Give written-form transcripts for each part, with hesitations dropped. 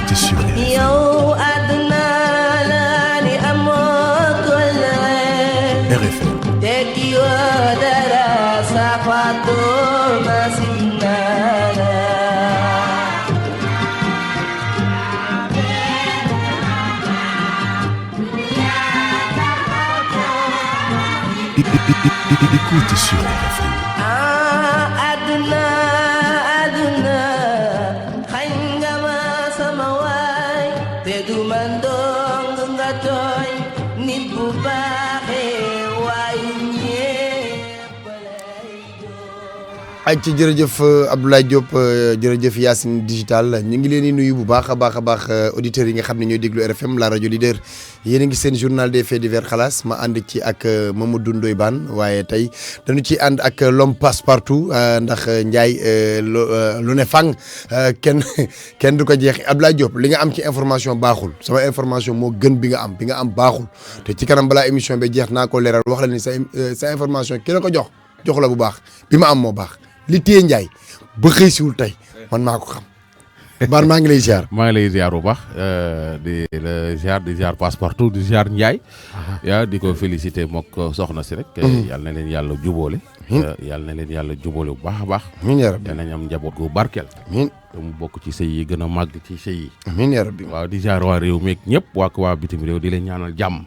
Écoute sur RFM. Écoute sur RFM. ay ci jërëjëf Abdoulaye Diop jërëjëf Yacine Digital ñu ngi leen di nuyu bu baax a baax auditeurs yi nga xam ne ñooy déglu RFM la rajo leader yéen a ngi seen journal des faits divers xalaas ma ànd ci ak Mamadou Ndoye Bane waaye tey dañu ci ànd ak l'homme passe partout ndax Ndiaye lu ne fang kenn du ko jeex Abdoulaye Diop li nga am ci information baaxul sama information moo gën bi nga am baaxul te ci kanam balaa émission bi jeex naa ko leeral wax la ni sa information ki la ko jox la bu baax bi ma am moo baax li téye Ndiaye ba xëy siwul tey man maa ko xam Bane maa ngi lay ziar. maa ngi lay ziar bu baax di ziar passe partout di ziar Ndiaye. yaa di ko féliciter mook soxna si rek. yal na leen yàlla jubóole. yal na leen yàlla jubóole bu baax a baax. amiin yaa rabbi danañ am njaboot gu barkeel. amiin te mu bokk ci sëy yi gën a màgg ci sëy yi. amiin yaa rabbi waaw di ziar waa réew meeg ñëpp waa bitim réew di leen ñaanal jàmm.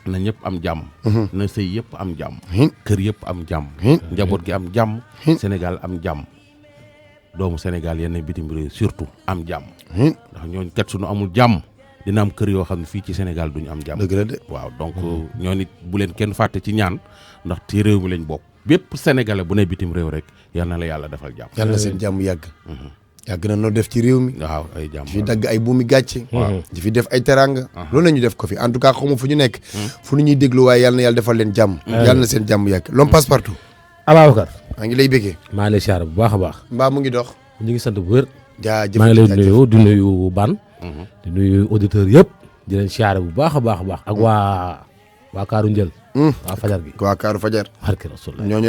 na ñëpp am jàmm. na sëy yëpp am jàmm. kër yëpp am jàmm. njaboot gi am jàmm. Sénégal am jàmm. doomu Sénégal yenn bitim réew surtout am jàmm. ndax ñooñu kat suñu amul jàmm dina am kër yoo xam ne fii ci Sénégal duñu am jàmm. dëgg la de waaw donc ñoo nit bu leen kenn fàtte ci ñaan ndax ci réew mi lañ bokk bépp sénégalais bu ne bitim réew rek yal na la yàlla defal jàmm. yal na seen jàmm yàgg. yàgg na noo def ci réew mi. waaw ay jàmm di fi dagg ay buumi gàcce. di fi def ay teranga. loolu la ñu def ko fi en tout cas xamu fu ñu nekk. fu ñu ñuy déglu waaye yal na yàlla defal leen jàmm. yal na seen jàmm yàgg l'homme passe partout. Ababacar maa ngi lay bëggee. maa ngi lay siyaare bu baax a baax. mbaa mu ngi dox. ñu ngi sant bu wér. jaajëf maa ngi lay nuyu di nuyu Bane. di nuyu auditeurs yëpp. di leen siyaare bu baax a baax a baax. ak waa Kaaru Njël. waa Fajar gi. waa Kaaru Fajar. barke Rasulullah ñoo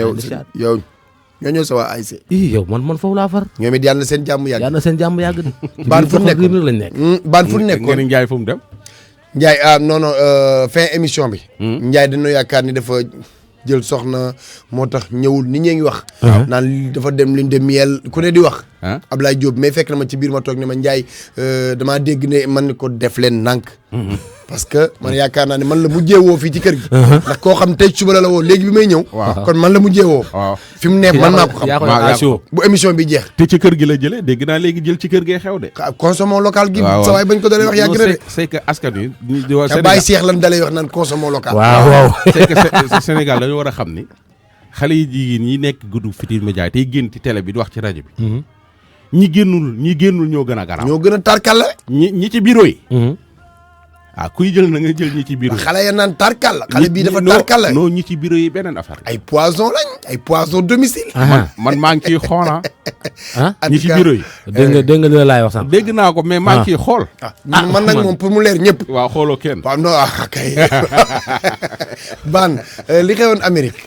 ñëw sa waa AIC. yow man foofu laa far. ñoom it yàlla na seen jàmm yàgg. yàlla na seen jàmm yàgg. Bane fu nekk lañ nekk. Bane fu nekk ngeen Ndiaye fu mu dem. Ndiaye non fin émission bi. Ndiaye dañoo yaakaar ni dafa jël soxna moo tax ñëwul nit ñee ngi wax. naan dafa dem liñ de miel ku ne di wax. Ablaye Diop mais fekk na ma ci biir ma toog ne ma Ndiaye damaa dégg ne man ko def leen nànk. parce que man yaakaar naa ne man la mujjee woo fii ci kër gi. ndax koo xam tey suba la woo léegi bi may ñëw. kon man la mujjee woo. fi mu nekk man naa ko xam. bu émission bi jeex. te ci kër gi la jëlee dégg naa léegi jël ci kër gee xew de. consommons local gi. sa waay bañ ko dalee wax yàgg na de. c'est que askan wi. te bàyyi seex lan dalay wax naan consommons local. waaw c'est que Sénégal dañu war a xam ni xale yi jigéen ñi nekk guddu Futurs Médias tey génn ci télé bi di wax ci rajo bi. ñi génnul ñoo gën a garaaw. ñoo gën a tarkal la. ñi ci bureau yi. kuy jël na nga jël ñi ci bureau yi. xale ya naan tarkal la. xale bii dafa tarkal la. non ñi ci bureau yi beneen affaire. ay poison lañ ay poison domicile. man maa ngi ciy xool ñi ci bureau yi. dégg nga li la laay wax sax. dégg naa ko mais maa ngi ciy xool. man nag moom pour mu leer ñëpp. waaw xooloo kenn. waaw non kay Bane li xewoon Amérique.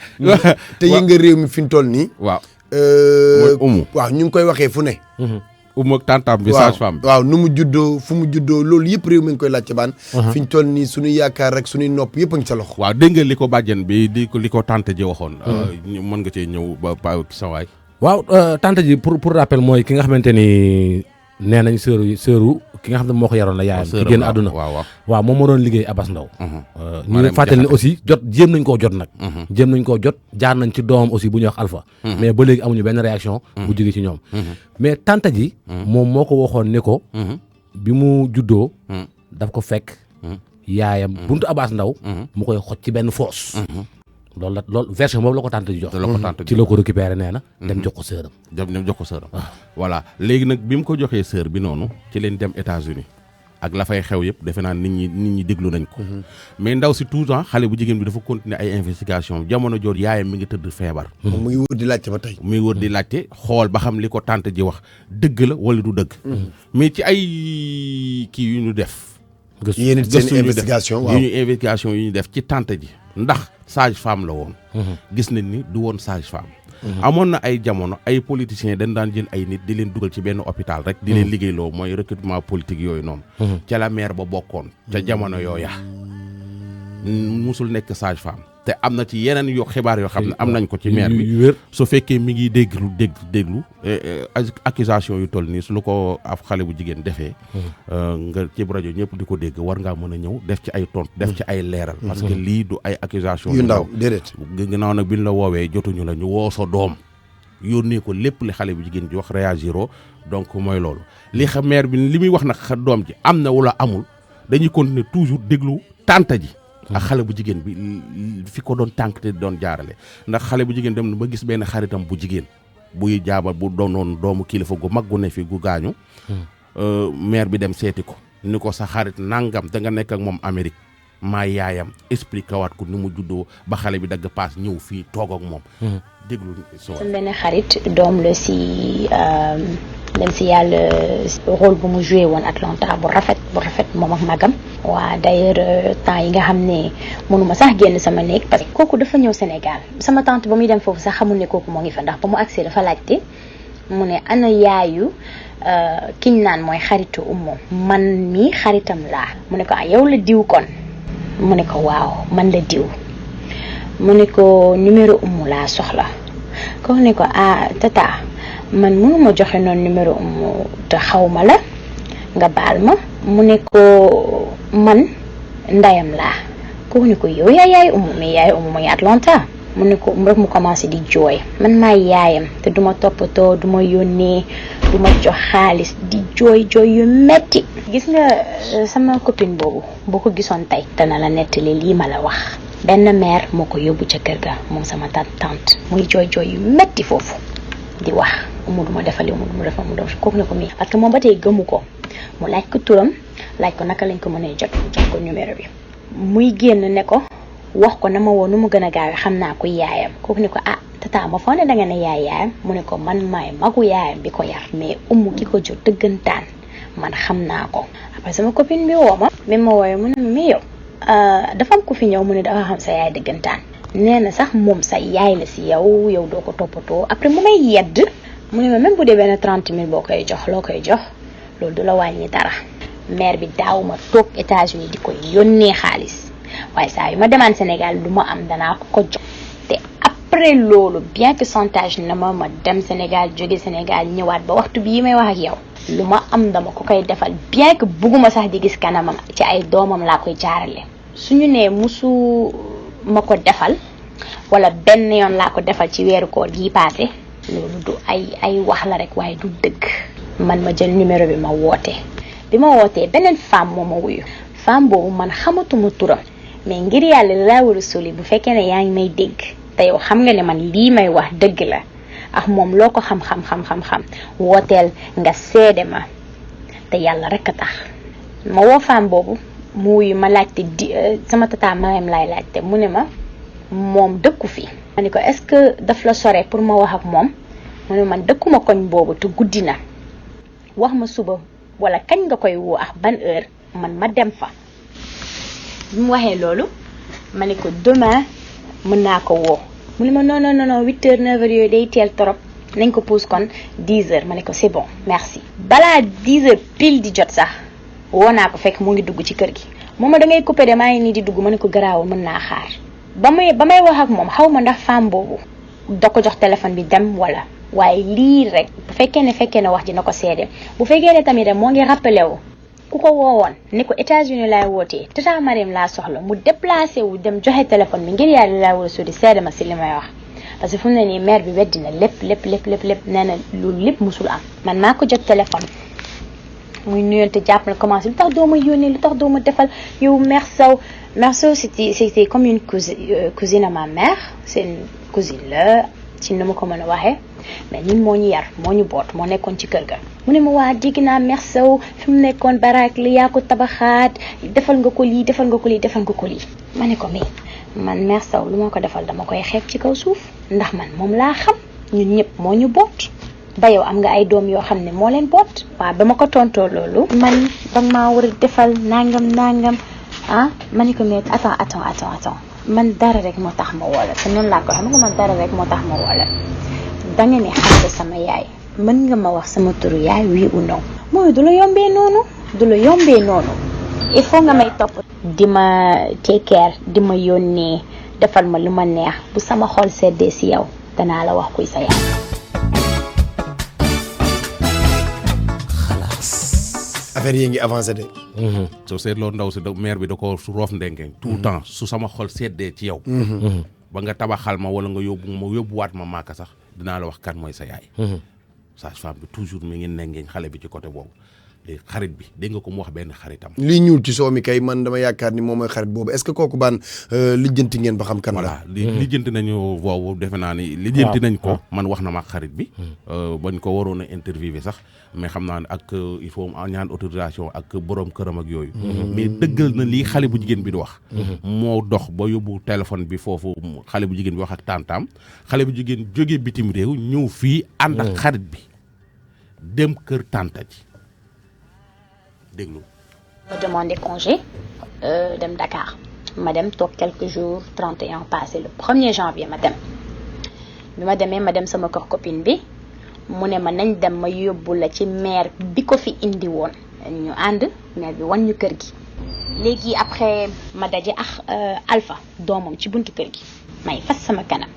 te yënga réew mi fi mu toll nii. waaw. mooy umu. waaw ñu ngi koy waxee fu ne. umu ak tantam bi sage-femme bi. waaw nu mu juddoo fu mu juddoo loolu yëpp réew mi ngi koy laajte Bane. fi ñu toll nii suñu yaakaar rek suñuy nopp yëpp a ngi sa loxo. waaw dégg nga li ko bàjjen bi li ko tante ji waxoon. mën nga cee ñëw ba sa waay. waaw tante ji pour rappel mooy ki nga xamante ni nee nañ sëru ki nga xam ne moo ko yaroon la yaayam. ki génn àdduna waaw moom moo doon liggéey Abass Ndao. ñu ngi fàttali ni aussi jéem nañ koo jot nag. jéem nañ koo jot jaar nañ ci doomam aussi bu ñuy wax Alpha. mais ba léegi amuñu benn réaction. bu jógee ci ñoom. mais tante ji. moom moo ko waxoon ne ko. bi mu juddoo. daf ko fekk. yaayam buntu Abass Ndao mu koy xoj ci benn foos. loolu version boobu la ko tante ji jox. ci la ko récupéré nee na. dem jox ko sëram. dem jox ko sëram. voilà léegi nag bi mu ko joxee sër bi noonu ci leen dem États-Unis ak la fay xew yëpp defe naa nit ñi déglu nañ ko. mais ndaw si tout le temps xale bu jigéen bi dafa continuer ay investigation jamono joor yaayam mi ngi tëdd feebar. muy wër di laajte ba tey. muy wër di laajte xool ba xam li ko tante ji wax dëgg la wala du dëgg. mais ci ay kii yu ñu def. yéen it seen investigation waaw investigation yu ñu def ci tante ji ndax sage-femme la woon. gis nañ ni du woon sage-femme amoon na ay jamono ay politiciens dañ daan jël ay nit di leen dugal ci benn hôpital rek di leen liggéeyloo mooy recrutement politique yooyu noonu ca la maire ba bokkoon ca jamono yooya musul nekk sage-femme te am na ci yeneen yoo xibaar yoo xam ne am nañ ko ci maire bi su fekkee mi ngi déglu accusation yu toll nii su lu ko af xale bu jigéen defee nga ci rajo ñëpp di ko dégg war ngaa mën a ñëw def ci ay tontu def ci ay leeral parce que lii du ay accusation yu ndaw déedéet ginnaaw nag biñ la woowee jotuñu la ñu woo sa doom yónnee ko lépp li xale bu jigéen ji wax réagiroo donc mooy loolu li xam maire bi li muy wax nag doom ji am na wala amul dañuy continuer toujours déglu tante ji ak xale bu jigéen bi fi ko doon tànk te doon jaarale ndax xale bu jigéen dem na ba gis benn xaritam bu jigéen buy jaabal bu doonoon doomu kilifa gu mag gu ne fi gu gaañu maire bi dem seeti ko ni ko sa xarit nangam da nga nekk ak moom Amérique maa yaayam expliqué waat ko ni mu juddoo ba xale bi dagg paas ñëw fii toog ak moom déglu sama benn xarit doom la si dem si yàlla rôle bu mu joué woon Atlanta bu rafet moom ak magam waa d'ailleurs temps yi nga xam ne mënuma sax génn sama néeg parce que kooku dafa ñëw Sénégal sama tante ba muy dem foofu sax xamul ne kooku moo ngi fa ndax ba mu agsee dafa laajte mu ne ana yaayu kiñ naan mooy xaritu ummo man mi xaritam laa mu ne ko yow la diw kon mu ne ko waaw man la diw mu ne ko numéro ummu laa soxla ko ne ko tata man mënuma joxe noonu numéro ummu te xawma la nga baal ma mu ne ko man ndayam laa ko ne ko yow yaay ummu mais yaay ummu mooy Atlanta mu ne ko rek mu commencé di jooy man maay yaayam te duma toppatoo duma yónnee duma jox xaalis di jooy yu metti gis nga sama copine boobu boo ko gisoon tey dana la nettali lii ma la wax benn mère moo ko yóbbu ca kër ga moom sama tante muy jooy yu metti foofu di wax umu duma defali umu duma defal mu doon kooku ne ko mii parce que moom ba tey gëmu ko mu laaj ko turam laaj ko naka lañ ko mënee jox ko numéro bi muy génn ne ko wax ko na ma woo nu mu gën a gaawe xam naa ko yaayam kooku ne ko tata ma foo ne da nga ne yaayam mu ne ko man maay magu yaayam bi ko yar mais umu ki ko jur dëggantaan man xam naa ko après sama copine bi woo ma même ma wooye mu ne ma yow dafa am ku fi ñëw mu ne dafa xam sa yaay dëggantaan nee na sax moom sa yaay la si yow doo ko toppatoo après mu may yedd mu ne ma même bu dee benn 30 000 boo koy jox loo koy jox loolu du la wàññi dara maire bi daaw ma toog États-Unis di ko yónnee xaalis waaye saa yu ma demaan Sénégal lu ma am danaa ko jox te après loolu bien que chantage na ma dem Sénégal jóge Sénégal ñëwaat ba waxtu bii may wax ak yow lu ma am dama ko koy defal bien que bugguma sax di gis kanamam ci ay doomam laa koy jaarale suñu nee musu ma ko defal wala benn yoon laa ko defal ci weeru koor gii passé loolu du ay wax la rek waaye du dëgg man ma jël numéro bi ma woote bi ma wootee beneen femme moo ma wuyu femme boobu man xamatuma turam mais ngir yàlla laa war a soli bu fekkee ne yaa ngi may dégg te yow xam nga ne man lii may wax dëgg la ak moom loo ko xam wooteel nga seede ma te yàlla rek a tax ma woo femme boobu mu wuyu ma laajte sama tata Mariam laay laajte mu ne ma moom dëkku fi ma ne ko est-ce que daf la sore pour ma wax ak moom mu ne man dëkkuma koñ boobu te guddi na wax ma suba wala kañ nga koy woo ak ban heure man ma dem fa bi mu waxee loolu ma ne ko demain mën naa ko woo mu ne ma non 8h 9h yooyu day teel trop nañ ko pousse kon 10h ma ne ko c'est bon merci balaa 10h pile di jot sax woo naa ko fekk mu ngi dugg ci kër gi moom ma da ngay coupé de maa ngi nii di dugg ma ne ko garaawul mën naa xaar ba may wax ak moom xaw ma ndax femme boobu da ko jox téléphone bi dem wala waaye lii rek bu fekkee ne wax ji na ko seede bu fekkee ne tamit moo ngi rappelé wu ku ko woowoon ne ko États-Unis laay wootee tata Mariam laa soxla mu déplacé wu dem joxe téléphone bi ngir yàlla laa war a sodi seede ma si li may wax parce que fu mu ne nii maire bi weddi na lépp nee na loolu lépp musul am man maa ko jot téléphone muy nuyonte jàpp na commencé lu tax doo ma yónnee lu tax doo ma defal yow mère Sow c'était comme une cousine à ma mère c'est une cousine la ci ni ma ko mën a waxee mais ñun moo ñu yar moo ñu boot moo nekkoon ci kër ga mu ne ma waa dégg naa mère Sow fi mu nekkoon baraak li yaa ko tabaxaat defal nga ko lii ma ne ko mais man mère Sow lu ma ko defal dama koy xeeb ci kaw suuf ndax man moom laa xam ñun ñëpp moo ñu boot ba yow am nga ay doom yoo xam ne moo leen boot waaw ba ma ko tontoo loolu man danga maa war a defal nangam ma ne ko mais attends man dara rek moo tax ma woola te noonu laa ko xam nga man dara rek moo tax ma woola danga ne xam nga sama yaay mën nga ma wax sama turu yaay oui ou non mooy du la yombee noonu il faut nga may topp di ma take care di ma yónnee defal ma lu ma neex bu sama xol seddee si yow danaa la wax kuy sa yaay. affaire yi ngi avancé de. soo seetloo ndaw si maire bi da ko roof ndengeñ tout le temps su sama xol seddee ci yow. ba nga tabaxal ma wala nga yóbbuwaat ma maaka sax dinaa la wax kan mooy sa yaay. sage-femme bi toujours mi ngi ndengeñ xale bi ci côté boobu. xarit bi dégg nga ko mu wax benn xaritam. lii ñuul ci soo mi kay man dama yaakaar ni moom mooy xarit boobu est-ce que kooku baan lijjanti ngeen ba xam kan la. voilà lijjanti nañu boobu defe naa ni. lijjanti nañ ko man wax na ma xarit bi. bañ ko waroon a interviewé sax mais xam naa ne ak il faut ñaan autorisation ak borom këram ak yooyu. mais dëggal na lii xale bu jigéen bi di wax. moo dox ba yóbbu téléphone bi foofu xale bu jigéen bi wax ak tantam xale bu jigéen jógee bitim réew ñëw fii ànd ak xarit bi dem kër tanta ji. ma demandé congé dem Dakar ma dem toog quelques jours 31 passé le 1er janvier ma dem bi ma demee ma dem sama kër copine bi mu ne ma nañ dem ma yóbbu la ci maire bi ko fi indi woon ñu ànd maire bi wan ñu kër gi léegi après ma daje ak Alpha doomam ci buntu kër gi may fas sama kanam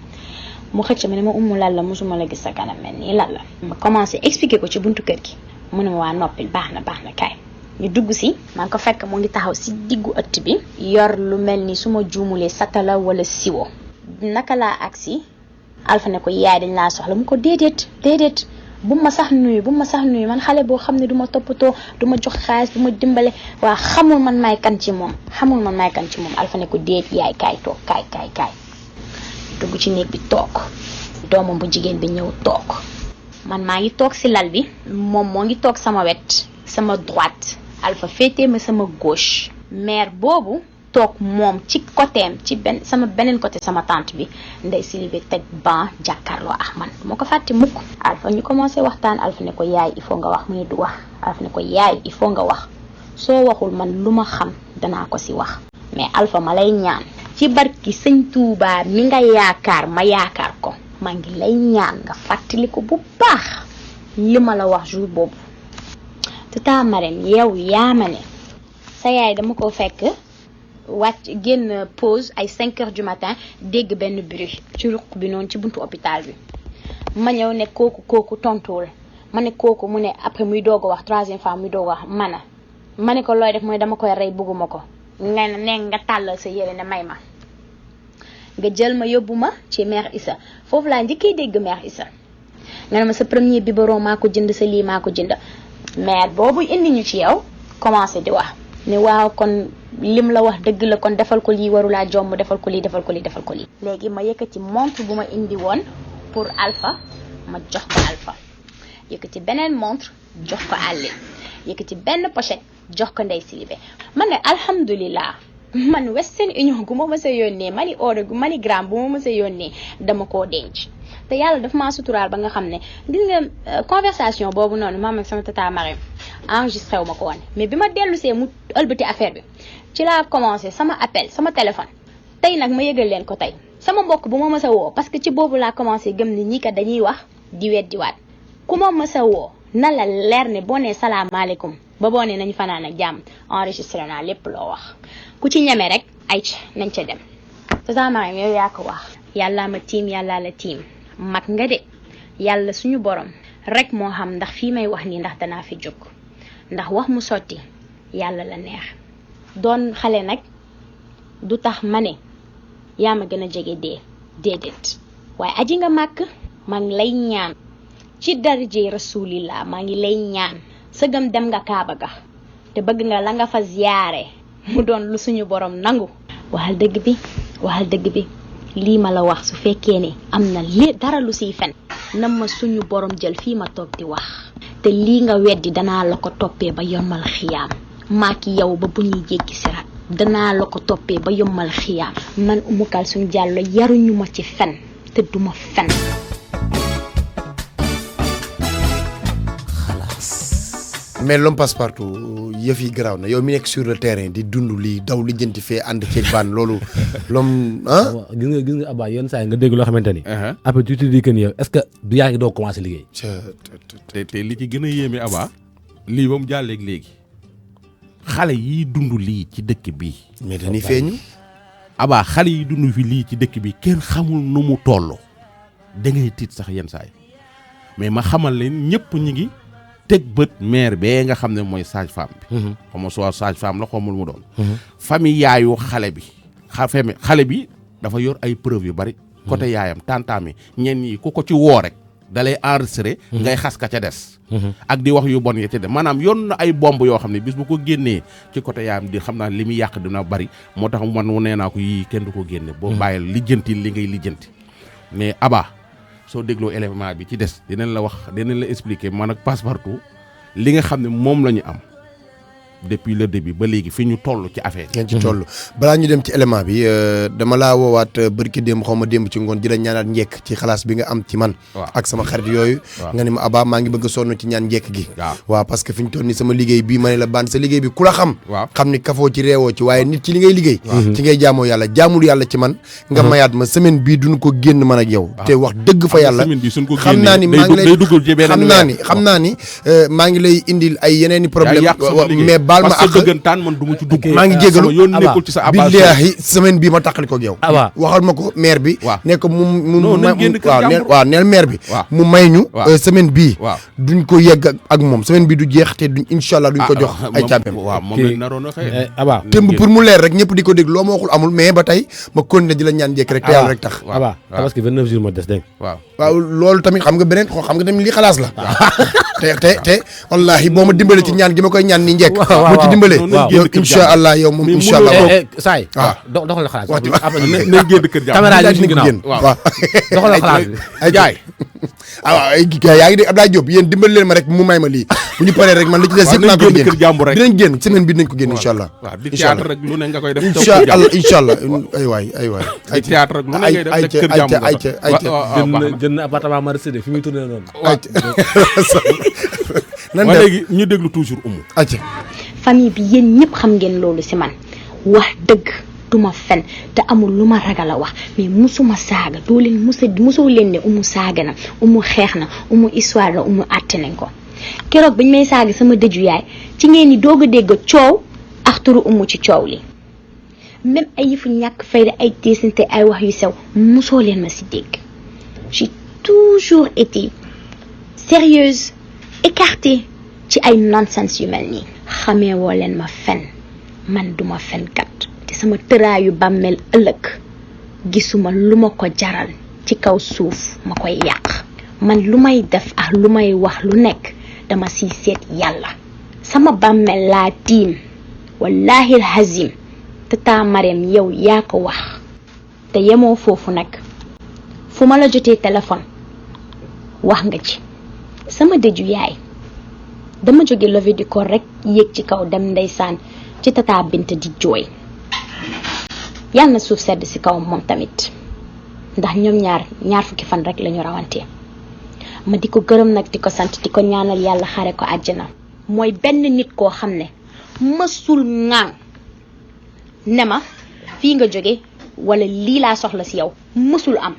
mu xëcc ma ne ma Umu lan la mosuma la gis sa kanam mel nii lan la ma commencé expliquer ko ci buntu kër gi mu ne ma waa noppil baax na kaay ñu dugg si maa ngi ko fekk mu ngi taxaw si diggu ëtt bi yor lu mel ni su ma juumulee satala wala siwo naka laa agsi Alpha ne ko yaay dañ laa soxla mu ko déedéet bu ma sax nuyu man xale boo xam ne du ma toppatoo du ma jox xaalis du ma dimbale waa xamul man maay kan ci moom Alpha ne ko déet yaay kaay toog kaay dugg ci néeg bi toog doomam bu jigéen bi ñëw toog man maa ngi toog si lal bi moom moo ngi toog sama wet sama droite Alpha féetee ma sama gauche mère boobu toog moom ci côtéem ci sama beneen côté sama tante bi Ndeye Sylvie teg ban jàkkaarloo ak man moo ko fàtte mukk Alpha ñu commencé waxtaan Alpha ne ko yaay il faut nga wax mu ne du wax Alpha ne ko yaay il faut nga wax soo waxul man lu ma xam danaa ko si wax mais Alpha ma lay ñaan ci barki sëñ Touba mi nga yaakaar ma yaakaar ko maa ngi lay ñaan nga fàttali ko bu baax li ma la wax jour boobu Tata Marème yow yaa ma ne sa yaay dama ko fekk wàcc génn pause ay 5 heures du matin dégg benn bruit ci ruq bi noonu ci buntu hôpital bi ma ñëw ne kooku tontuwul ma ne kooku mu ne après muy doog a wax 3e fois muy doog a wax ma ne ko looy def mooy dama koy rey bëgguma ko nga tàllal sa yére ne may ma nga jël ma yóbbu ma ci mère Issa foofu laa njëkkee dégg mère Issa nga ne ma sa premier biberon maa ko jënd sa lii maa ko jënd mère boobu indi ñu ci yow commencé di wax ne waaw kon lim la wax dëgg la kon defal ko lii warulaa jomm defal ko lii léegi ma yëkkati montre bu ma indi woon pour Alpha ma jox ko Alpha yëkkati beneen montre jox ko Allé yëkkati benn pochette jox ko Ndeye Sylvie man ne alhamdulilah man Western Union gu ma mës a yónnee MoneyGram bu ma mës a yónnee dama koo denc te yàlla daf maa suturaal ba nga xam ne gis nga conversation boobu noonu maam ak sama tata Marème enregistré wu ma ko woon mais bi ma dellusee mu ëlbati affaire bi ci laa commencé sama appel sama téléphone tey nag ma yëgal leen ko tey sama mbokk bu ma mës a woo parce que ci boobu laa commencé gëm ni ñii kat dañuy wax di weddiwaat ku ma mës a woo na la leer ne boo nee salaamaaleykum ba boo nee nañu fanaan ak jàmm enregistré naa lépp loo wax ku ci ñeme rek ay nañ ca dem tata Marème yow yaa ko wax yàllaa ma tiim yàllaa la tiim mag nga de yàlla suñu borom rek moo xam ndax fii may wax nii ndax danaa fi jóg ndax wax mu sotti yàlla la neex doon xale nag du tax ma ne yaa ma gën a jege déedéet waaye aji nga màkk maa ngi lay ñaan ci darje rasulillah maa ngi lay ñaan sëgam dem nga Kaaba ga te bëgg nga la nga fa ziyaare mu doon lu suñu borom nangu waxal dëgg bi lii ma la wax su fekkee ne am na dara lu siy fen na ma suñu borom jël fii ma toog di wax te lii nga weddi danaa la ko toppee ba yombal xiyaam maaki yow ba bu ñuy jéggi sirat danaa la ko toppee ba yombal xiyaam man Oumou Kalsoum Diallo yaruñu ma ci fen te duma fen. mais l'homme passe partout yëf yi garaaw na yow mi nekk sur le terrain di dund lii daw lijjanti fee ànd ceeg baan loolu lom gis nga Abba yenn saa yi nga dégg loo xamante ni après tu te dis que ni yow est-ce que du yaa ngi doo commencé liggéey te li ci gën a yéeme Abba lii ba mu jàlleeg léegi xale yi dund lii ci dëkk bi mais dañuy feeñu Abba xale yi dund fi lii ci dëkk bi kenn xamul nu mu toll da ngay tiit sax yenn saa yi mais ma xamal leen ñëpp ñi ngi teg bët maire bee nga xam ne mooy sage-femme bi xama soit sage-femme la xamul mu doon famille yaayu xale bi xale bi dafa yor ay preuve yu bari côté yaayam tantaami ñenn yi ku ko ci woo rek da lay enregistré ngay xas ka ca des ak di wax yu bon ya ca des maanaam yoon na ay bomb yoo xam ne bis bu ko génnee ci côté yaayam di xam naa li muy yàq dina bari moo tax man nee naa ko yii kenn du ko génne boo bàyyil lijjanti li ngay lijjanti mais Abba soo dégloo élément bi ci des dinañ la wax dinañ la expliquer man ak Passepartout li nga xam ne moom la ñu am depuis le début ba léegi fi ñu toll ci affaire ngeen ci toll balaa ñu dem ci élément bi dama laa woowaat bërki démb xaw ma démb ci ngoon di la ñaanaat njekk ci xalaas bi nga am ci man ak sama xarit yooyu nga ni ma Abba maa ngi bëgg a sonn ci ñaan njekk gi waaw parce que fi ñu toll ni sama liggéey bii ma ne la baan sa liggéey bi ku la xam xam ni kafoo ci reewoo ci waaye nit ci li ngay liggéey ci ngay jaamoo yàlla jaamul yàlla ci man nga mayaat ma semaine bii duñu ko génn man ak yow te wax dëgg fa yàlla xam naa ni maa ngi lay xam naa ni maa ngi lay indil ay yeneeni problème mais baal ma ak dëggantaan man du ma ci dugg maa ngi jégalu yoon nekkul ci sa Abba billaahi semaine bii ma tàqali ko ak yow waxal ma ko maire bi ne ko waaw neel maire bi mu may ñu semaine bii duñ ko yegg ak moom semaine bii du jeex te duñ incha allah duñ ko jox ay càmbeem waaw moom lañ naroon a xëy Abba témb pour mu leer rek ñëpp di ko dégg loo ma waxul amul mais ba tey ma continuer di la ñaan njëkk rek te yàlla rek tax Abba parce que 29 jours moo des dégg waaw loolu tamit xam nga beneen xam nga tamit li xalaas la te wallaahi boo ma dimbale ci ñaan gi ma koy ñaan ni njëkk boo ci dimbale yow incha allah yow moom incha allah saay doxal xalaas nañ génn kër jàmm caméra yi ñu ginnaaw waaw doxal xalaas bi ay jaay waaw ay yaa ngi dégg Abdoulaye Diop yéen dimbali leen ma rek mu may ma lii bu ñu paree rek man li ci des yëpp naa ko génn dinañ génn semaine bi dinañ ko génn incha allah di théâtre rek lu ne nga koy def incha allah ay waay ay théâtre rek lu ne ngay def kër jàmm ay jënd appartement Maristes fi muy tourné noonu nan waa léegi ñu déglu toujours umu famille bi yéen ñëpp xam ngeen loolu si man wax dëgg duma fen te amul lu ma ragal a wax mais musuma saaga doo leen musoo leen ne umu saaga na umu xeex na umu histoire la umu àtte nañ ko keroog bañ may saaga sama dëju yaay ci ngeen ni doog a dégg coow ak turu umu ci coow li même ay yëfu ñàkk fayda ay teesante ay wax yu sew musoo leen ma si dégg j'ai toujours été sérieuse écartée ci ay nonsense yu mel nii xamee woo leen ma fen man duma fenkat te sama tëraayu bàmmeel ëllëg gisuma lu ma ko jaral ci kaw suuf ma koy yàq man lu may def ak lu may wax lu nekk dama siy seet yàlla sama bàmmeel laa tiim wallahi alhazim tata Marème yow yaa ko wax te yemoo foofu nag fu ma la jotee téléphone wax nga ci sama dëju yaay dama jóge levée du corps rek yéeg ci kaw dem ndeysaan ci tata Bint di jooy yàlla na suuf sedd si kaw moom tamit ndax ñoom ñaar fukki fan rek lañu rawante ma di ko gërëm nag di ko sant di ko ñaanal yàlla xare ko àjjana mooy benn nit koo xam ne mësul ŋaan ne ma fii nga jóge wala lii laa soxla si yow mësul am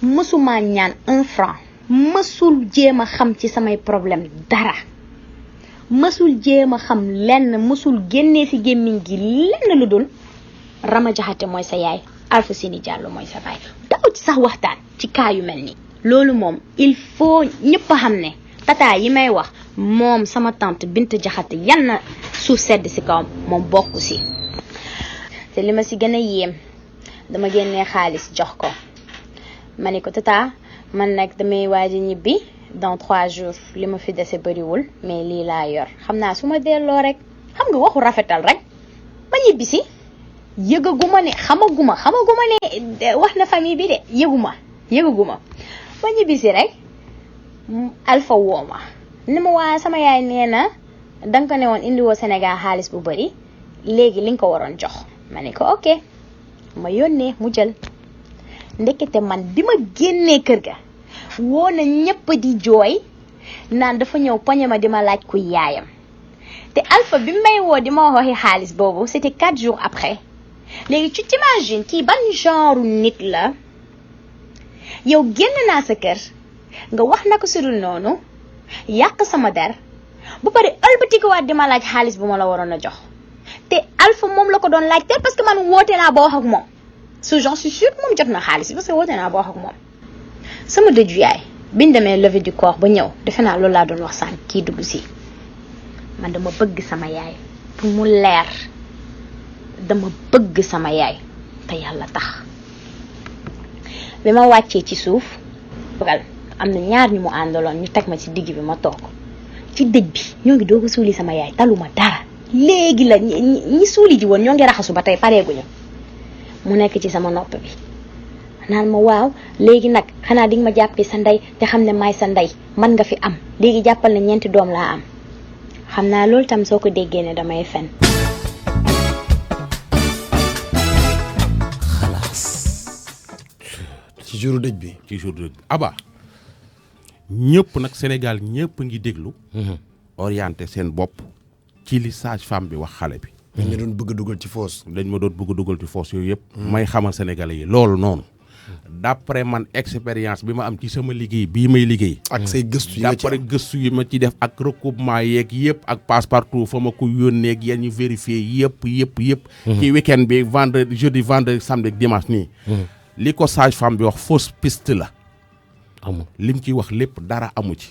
mësuma ñaan 1 franc mësul jéem a xam ci samay problème dara mësul jéem a xam lenn mësul génnee ci gémmiñ gi lenn lu dul Rama Jaxate mooy sa yaay Alpha Sini Diallo mooy sa baay daaw ci sax waxtaan ci cas yu mel nii loolu moom il faut ñëpp a xam ne tata yi may wax moom sama tante Bint Jaxate yal na suuf sedd ci kawam moom bokku ci te li ma ci gën a yéem dama génnee xaalis jox ko ma ne ko tata man nag damay waaj a ñibbi dans 3 jours li ma fi dese bëriwul mais lii laa yor xam naa su ma delloo rek xam nga waxu rafetal rek ma ñibbi si yëgaguma ne xamaguma ne wax na famille bi de yëgaguma ma ñibbi si rek Alpha woo ma ni ma waa sama yaay nee na danga ko ne woon indiwoo Sénégal xaalis bu bëri léegi li nga ko waroon jox ma ne ko ok ma yónnee mu jël ndekete man bi ma génnee kër ga woo na ñëpp di jooy naan dafa ñëw poñe ma di ma laaj ku yaayam te te Alpha bi may woo di ma waxi xaalis boobu c'était 4 jours après léegi tu t'imagines kii ban genre nit la yow génn naa sa kër nga wax na ko sudul noonu yàq sama der bu pare ëlbatikuwaat di ma laaj xaalis bu ma la waroon a jox te Alpha moom la ko doon laaj te parce que man woote naa ba wax ak moom su j'en suis sûre moom jot na xaalis bi parce que woote naa ba wax ak moom sama dëju yaay biñ demee levée du corps ba ñëw defe naa loolu laa doon wax sànq kii dugg si man dama bëgg sama yaay pour mu leer dama bëgg sama yaay te yàlla tax bi ma wàccee ci suuf am na ñaar ñu mu àndaloon ñu teg ma ci digg bi ma toog ci dëj bi ñoo ngi doog a suuli sama yaay taluma dara léegi la ñi suuli ji woon ñoo ngi raxasu ba tey pareeguñu mu nekk ci sama nopp bi naan ma waaw léegi nag xanaa di nga ma jàppee sa ndey te xam ne maay sa ndey man nga fi am léegi jàppal ne ñeenti doom laa am xam naa loolu tam soo ko déggee ne damay fen ci jour dëj bi Aba ñëpp nag Sénégal ñëpp ngi déglu orienté seen bopp ci li sage-femme bi wax xale bi dañ ma doon bëgg a dugal ci foos yooyu yëpp may xamal sénégalais yi loolu noonu d'après man expérience bi ma am ci sama liggéey bii may liggéey ak say gëstu yi d'après gëstu yi ma ci def ak recoupement yeeg yëpp ak passe-partout fa ma ko yónneeg yéen ñu vérifier yëpp ci week-end bi vendredi jeudi vendredi samedi dimanche nii li ko sage-femme bi wax fausse piste la amul lim ci wax lépp dara amu ci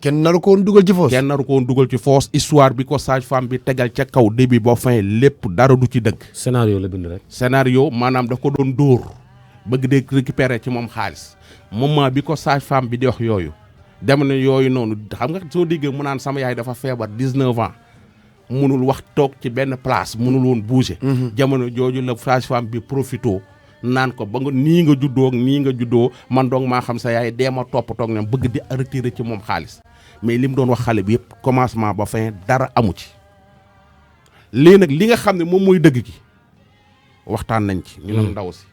kenn naru ko woon dugal ci foos histoire bi ko sage-femme bi tegal ca kaw début ba fin lépp dara du ci dëgg scénario la bind rek scénario maanaam da ko doon dóor bëgg de récupérer ci moom xaalis moment bi ko sage-femme bi di wax yooyu dem na yooyu noonu xam nga soo déggee mu naan sama yaay dafa feebar 19 ans munul wax toog ci benn place munul woon bouger jamono jooju la sage-femme bi profito naan ko ba nga nii nga juddoo man doog maa xam sa yaay dee ma topp toog ne bëgg di retirer ci moom xaalis mais li mu doon wax xale bi yëpp commencement ba fin dara amu ci léegi nag li nga xam ne moom mooy dëgg gi waxtaan nañ ci ñu ne ndaw si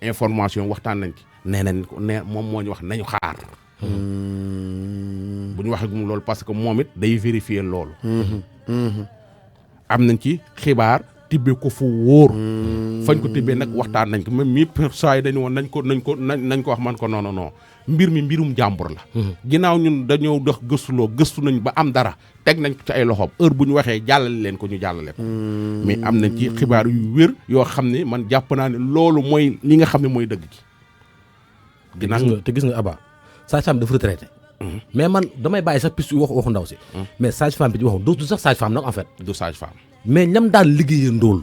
information waxtaan nañ ci nee nañ ko nee moom moo ñu wax nañu xaar bu ñu wax ak moom loolu parce que moom it day vérifier loolu am nañ ci xibaar tibbee ko fu wóor fañ ko tibbee nag waxtaan nañ ko même mi saa yi dañu woon nañ ko wax man ko non mbir mi mbirum jàmbur la ginnaaw ñun dañoo dox gëstu nañ ba am dara teg nañ ko ci ay loxoom heure bu ñu waxee jàllale leen ko ñu jàllale ko mais am nañ ci xibaar yu wér yoo xam ne man jàpp naa ne loolu mooy li nga xam ne mooy dëgg gi ginnaaw te gis nga Aba sage-femme dafa retraité mais man damay bàyyi sax piste waxu ndaw si mais sage-femme bi di waxu du sax sage-femme nag en fait du sage-femme mais ñam daan liggéeyee ndóol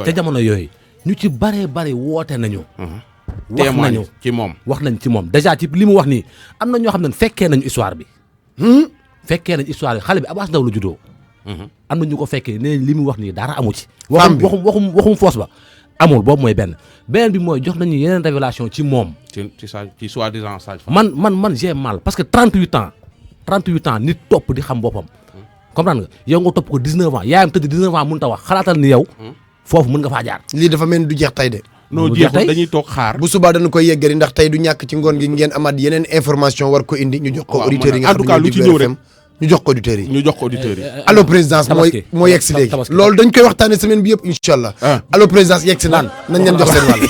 ca jamono yooyu ñu ci bare woote nañu wax nañ ci moom déjà ci li mu wax nii am na ñoo xam ne fekkee nañu histoire bi xale bi Abass Ndao la juddoo am na ñu ko fekkee nee li mu wax nii dara amu ci waxum foos ba amul boobu mooy benn bi mooy jox nañu yeneen révélation ci moom ci soi-disant sage-femme man j'ai mal parce que 38 ans nit topp di xam boppam comprendre nga yow nga topp ko 19 ans yaayam tëdd 19 ans mënut a wax xalaatal ni yow foofu mën nga faa jaar lii dafa mel ni du jeex tey de non jeexul dañuy toog xaar bu subaa dañu koy yeggali ndax tey du ñàkk ci ngoon gi ngeen amaat yeneen information war ko indi ñu jox ko auditeurs yi nga xam ne lu ci ñëw rek ñu jox ko auditeurs yi allo présidence moo yegg si léegi loolu dañ koy waxtaane semaine bi yëpp incha allah allo présidence yegg si naan nañ leen jox seen wàll